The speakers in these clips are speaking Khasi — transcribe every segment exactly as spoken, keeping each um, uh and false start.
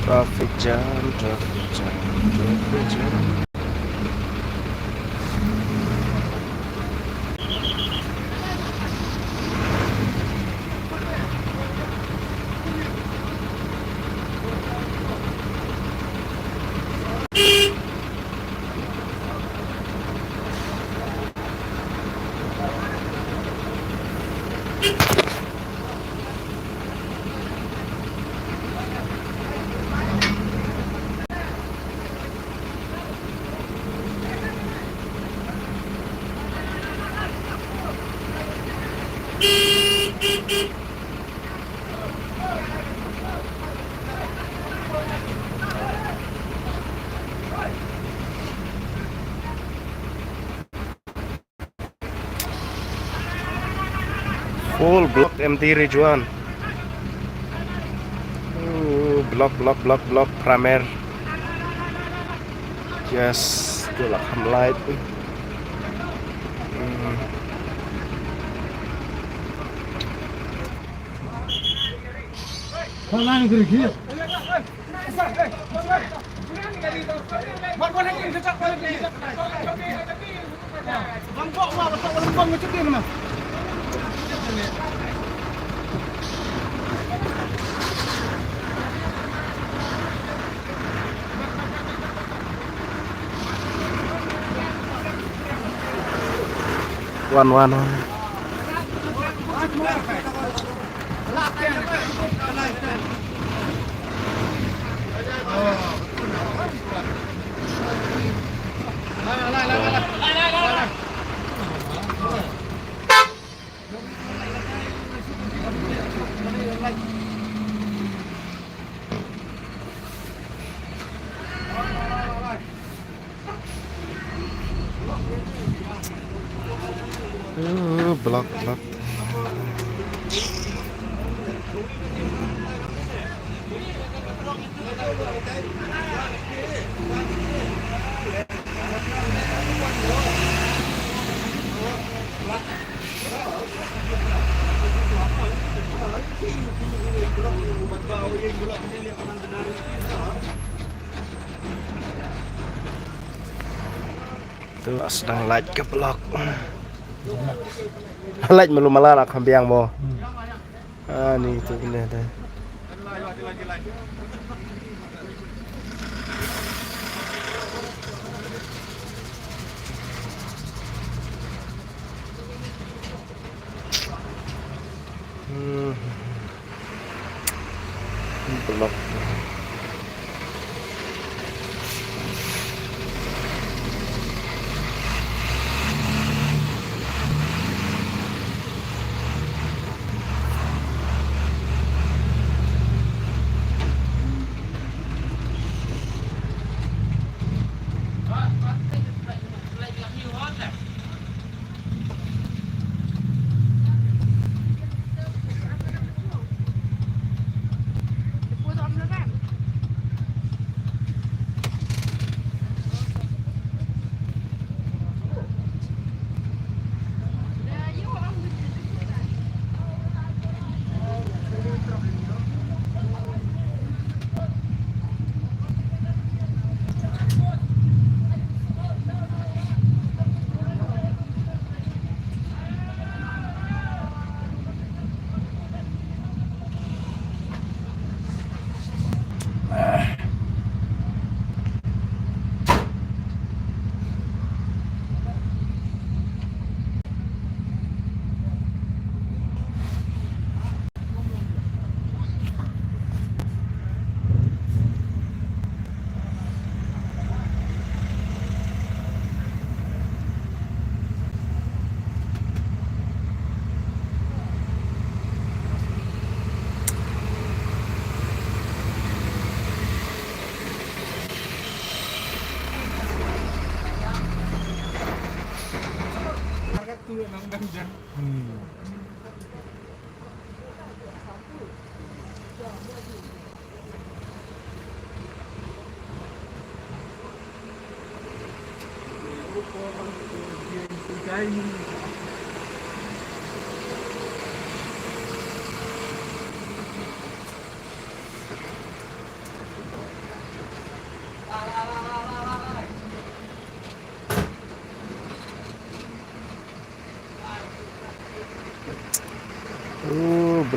Traffic jam, traffic jam, traffic jam. Full block empty, Ridwan. Oh, block, block, block, block, Pramer. Yes, tu lah kham light. Hmm. Wan, wan, wan. Oh, block, block. Tu sdang light ka block. Light malu mala lah kham biang mo. Ani tu kena dah. Hmm. Block. Hmm.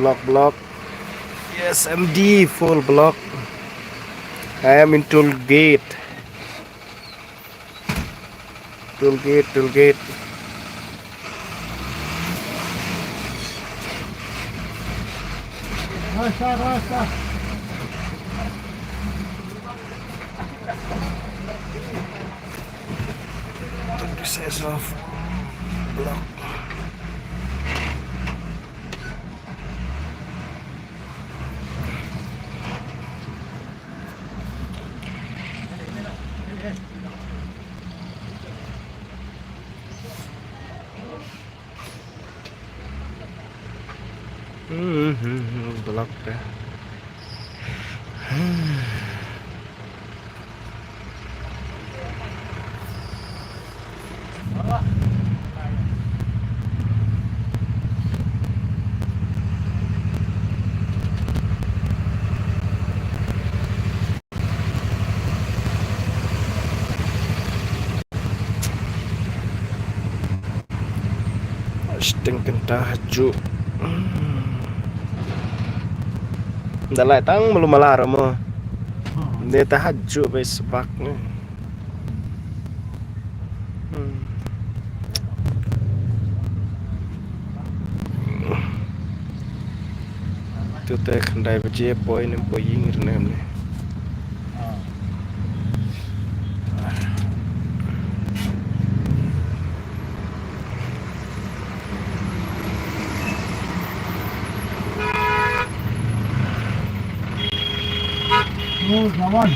Block, block. Yes, M D full block. I am in toll gate. Toll gate, toll gate. This is a block. Hmm, hmm, hmm, block te. Shiteng kynta hajuh. Da lai tang malu malar mo. Ne ta hajuh bai sbak ne. Hmm. Tu te khyndai baje poi ne poi ïing rne ne. Oh, lawan.